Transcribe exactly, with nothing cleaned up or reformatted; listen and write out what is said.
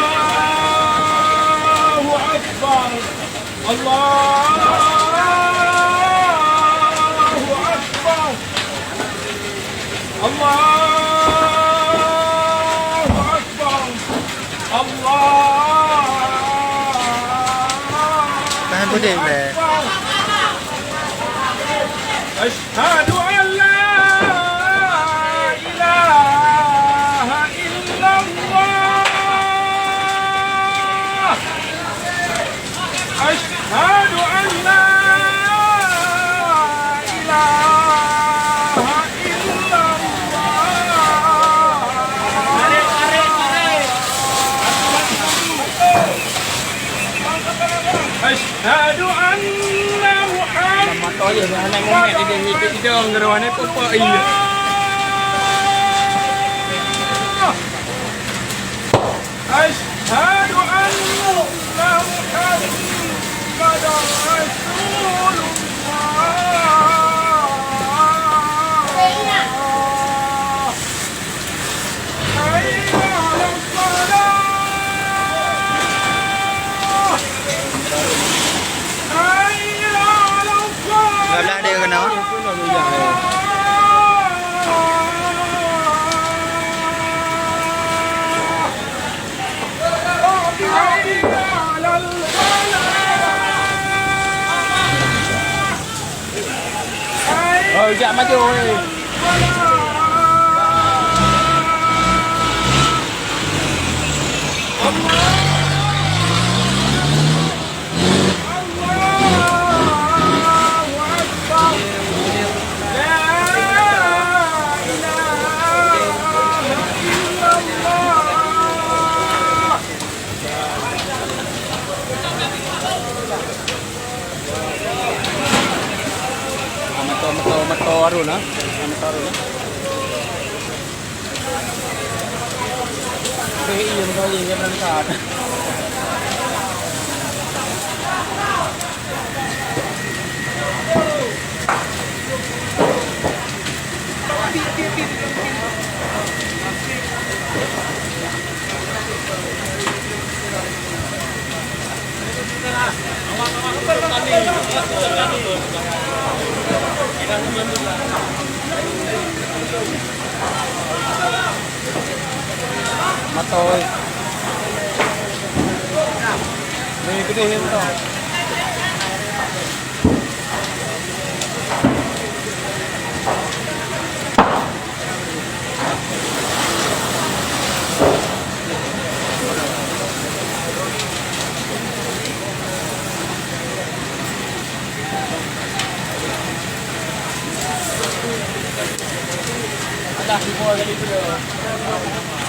Allahu Akbar. Allahu Akbar. Allahu Akbar. Allah. Tahan puding, Beb. Akbar. Asyhadu an la ilaha illallah. Asyhadu an la ilaha illallah. Asyhadu anna Muhammadan Rasulullah. Asyhadu anna Muhammadan Rasulullah. Hayya 'alas shalah. Hayya 'alas shalah. Bablah dia kena. Oh, jak maju, weh. Allahu Akbar. La ilaha illallah. Meuto, meuto, meuto Harun, ha? Meuto Harun, ha? Mata oi. Ni gede ni mata. Alah, lima kali tu.